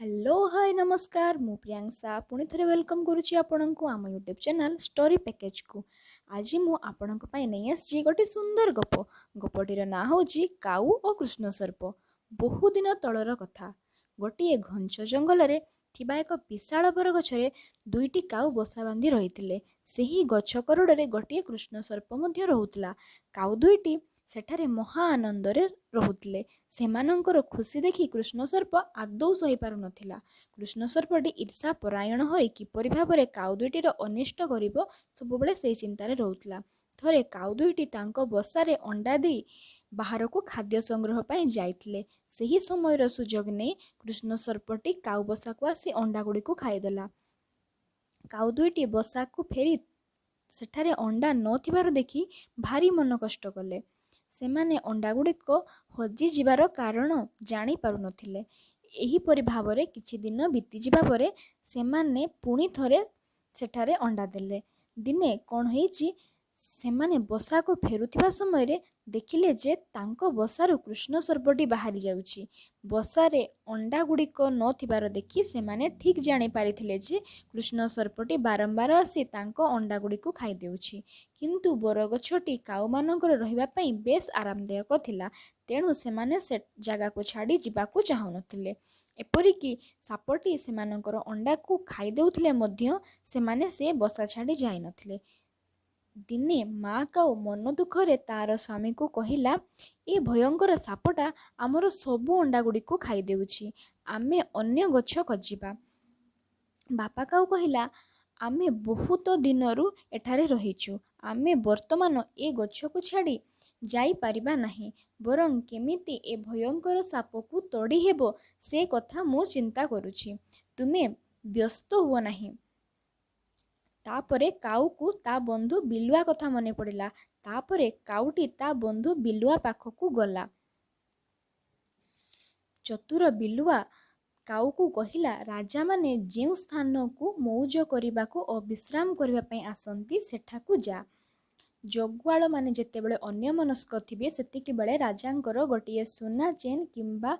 Hello, ହାଏ, ନମସ୍କାର। ମୁଁ ପ୍ରିୟାଂଶା ପୁଣି ଥରେ welcome କରୁଛି ଆପଣଙ୍କୁ ଆମ ୟୁଟ୍ୟୁବ୍ ଚ୍ୟାନେଲ୍ ଷ୍ଟୋରି ପ୍ୟାକେଜ୍କୁ। ଆଜି ମୁଁ ଆପଣଙ୍କ ପାଇଁ ନେଇ ଆସିଛି ଗୋଟେ ସୁନ୍ଦର ଗପ। ଗପଟିର ନାଁ ହେଉଛି କାଉ ଓ କୃଷ୍ଣ ସର୍ପ। ବହୁଦିନ ତଳର କଥା। ଗୋଟିଏ ଘଞ୍ଚ ଜଙ୍ଗଲରେ ଥିବା ଏକ ବିଶାଳ ବରଗଛରେ ଦୁଇଟି କାଉ ବସା ବାନ୍ଧି ରହିଥିଲେ। ସେହି ଗଛ କରଡ଼ରେ ଗୋଟିଏ କୃଷ୍ଣ ସର୍ପ ମଧ୍ୟ ରହୁଥିଲା। କାଉ ଦୁଇଟି ସେଠାରେ ମହା ଆନନ୍ଦରେ ରହୁଥିଲେ। ସେମାନଙ୍କର ଖୁସି ଦେଖି କୃଷ୍ଣ ସର୍ପ ଆଦୌ ସହିପାରୁନଥିଲା। କୃଷ୍ଣ ସର୍ପଟି ଈର୍ଷା ପରାୟଣ ହୋଇ କିପରି ଭାବରେ କାଉ ଦୁଇଟିର ଅନିଷ୍ଟ କରିବ, ସବୁବେଳେ ସେଇ ଚିନ୍ତାରେ ରହୁଥିଲା। ଥରେ କାଉ ଦୁଇଟି ତାଙ୍କ ବସାରେ ଅଣ୍ଡା ଦେଇ ବାହାରକୁ ଖାଦ୍ୟ ସଂଗ୍ରହ ପାଇଁ ଯାଇଥିଲେ। ସେହି ସମୟର ସୁଯୋଗ ନେଇ କୃଷ୍ଣ ସର୍ପଟି କାଉ ବସାକୁ ଆସି ଅଣ୍ଡାଗୁଡ଼ିକୁ ଖାଇଦେଲା। କାଉ ଦୁଇଟି ବସାକୁ ଫେରି ସେଠାରେ ଅଣ୍ଡା ନଥିବାର ଦେଖି ଭାରି ମନ କଷ୍ଟ କଲେ। ସେମାନେ ଅଣ୍ଡାଗୁଡ଼ିକ ହଜିଯିବାର କାରଣ ଜାଣିପାରୁନଥିଲେ। ଏହିପରି ଭାବରେ କିଛି ଦିନ ବିତିଯିବା ପରେ ସେମାନେ ପୁଣି ଥରେ ସେଠାରେ ଅଣ୍ଡା ଦେଲେ। ଦିନେ କ'ଣ ହେଇଛି, ସେମାନେ ବସାକୁ ଫେରୁଥିବା ସମୟରେ ଦେଖିଲେ ଯେ ତାଙ୍କ ବସାରୁ କୃଷ୍ଣ ସର୍ପଟି ବାହାରି ଯାଉଛି। ବସାରେ ଅଣ୍ଡାଗୁଡ଼ିକ ନଥିବାର ଦେଖି ସେମାନେ ଠିକ୍ ଜାଣିପାରିଥିଲେ ଯେ କୃଷ୍ଣ ସର୍ପଟି ବାରମ୍ବାର ଆସି ତାଙ୍କ ଅଣ୍ଡାଗୁଡ଼ିକୁ ଖାଇଦେଉଛି। କିନ୍ତୁ ବରଗଛଟି କାଉମାନଙ୍କର ରହିବା ପାଇଁ ବେଶ୍ ଆରାମଦାୟକ ଥିଲା, ତେଣୁ ସେମାନେ ସେ ଜାଗାକୁ ଛାଡ଼ି ଯିବାକୁ ଚାହୁଁନଥିଲେ। ଏପରିକି ସାପଟି ସେମାନଙ୍କର ଅଣ୍ଡାକୁ ଖାଇଦେଉଥିଲେ ମଧ୍ୟ ସେମାନେ ସେ ବସା ଛାଡ଼ି ଯାଇନଥିଲେ। ଦିନେ ମା କାଉ ମନ ଦୁଃଖରେ ତା'ର ସ୍ୱାମୀକୁ କହିଲା, ଏ ଭୟଙ୍କର ସାପଟା ଆମର ସବୁ ଅଣ୍ଡାଗୁଡ଼ିକୁ ଖାଇଦେଉଛି। ଆମେ ଅନ୍ୟ ଗଛ ଖୋଜିବା। ବାପା କାଉ କହିଲା, ଆମେ ବହୁତ ଦିନରୁ ଏଠାରେ ରହିଛୁ। ଆମେ ବର୍ତ୍ତମାନ ଏ ଗଛକୁ ଛାଡ଼ି ଯାଇପାରିବା ନାହିଁ। ବରଂ କେମିତି ଏ ଭୟଙ୍କର ସାପକୁ ତଡ଼ି ହେବ, ସେ କଥା ମୁଁ ଚିନ୍ତା କରୁଛି। ତୁମେ ବ୍ୟସ୍ତ ହୁଅ ନାହିଁ। ତାପରେ କାଉକୁ ତା ବନ୍ଧୁ ବିଲୁଆ କଥା ମନେ ପଡ଼ିଲା। ତାପରେ କାଉଟି ତା ବନ୍ଧୁ ବିଲୁଆ ପାଖକୁ ଗଲା। ଚତୁର ବିଲୁଆ କାଉକୁ କହିଲା, ରାଜାମାନେ ଯେଉଁ ସ୍ଥାନକୁ ମଉଜ କରିବାକୁ ଓ ବିଶ୍ରାମ କରିବା ପାଇଁ ଆସନ୍ତି, ସେଠାକୁ ଯା। ଜଗୁଆଳମାନେ ଯେତେବେଳେ ଅନ୍ୟମନସ୍କ ଥିବେ, ସେତିକିବେଳେ ରାଜାଙ୍କର ଗୋଟିଏ ସୁନା ଚେନ୍ କିମ୍ବା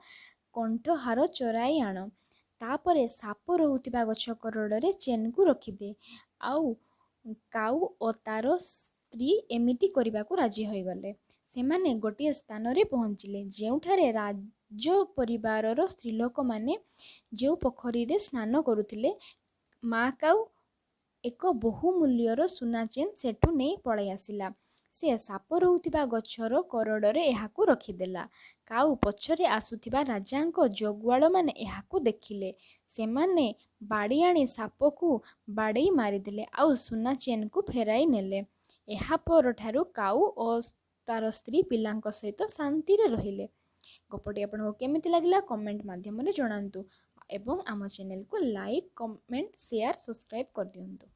କଣ୍ଠହାର ଚୋରାଇ ଆଣ। ତାପରେ ସାପ ରହୁଥିବା ଗଛ କରଡ଼ରେ ଚେନ୍କୁ ରଖିଦେ। ଆଉ କାଉ ଓ ତାର ସ୍ତ୍ରୀ ଏମିତି କରିବାକୁ ରାଜି ହୋଇଗଲେ। ସେମାନେ ଗୋଟିଏ ସ୍ଥାନରେ ପହଞ୍ଚିଲେ, ଯେଉଁଠାରେ ରାଜ ପରିବାରର ସ୍ତ୍ରୀଲୋକମାନେ ଯେଉଁ ପୋଖରୀରେ ସ୍ନାନ କରୁଥିଲେ। ମା କାଉ ଏକ ବହୁମୂଲ୍ୟର ସୁନା ଚେନ୍ ସେଠୁ ନେଇ ପଳାଇ ଆସିଲା। ସେ ସାପ ରହୁଥିବା ଗଛର କରଡ଼ରେ ଏହାକୁ ରଖିଦେଲା। କାଉ ପଛରେ ଆସୁଥିବା ରାଜାଙ୍କ ଜଗୁଆଳମାନେ ଏହାକୁ ଦେଖିଲେ। ସେମାନେ ବାଡ଼ି ଆଣି ସାପକୁ ବାଡ଼େଇ ମାରିଦେଲେ ଆଉ ସୁନା ଚେନ୍କୁ ଫେରାଇ ନେଲେ। ଏହା ପରଠାରୁ କାଉ ଓ ତାର ସ୍ତ୍ରୀ ପିଲାଙ୍କ ସହିତ ଶାନ୍ତିରେ ରହିଲେ। ଗପଟି ଆପଣଙ୍କୁ କେମିତି ଲାଗିଲା, କମେଣ୍ଟ ମାଧ୍ୟମରେ ଜଣାନ୍ତୁ ଏବଂ ଆମ ଚ୍ୟାନେଲକୁ ଲାଇକ୍, କମେଣ୍ଟ, ସେୟାର, ସବସ୍କ୍ରାଇବ୍ କରିଦିଅନ୍ତୁ।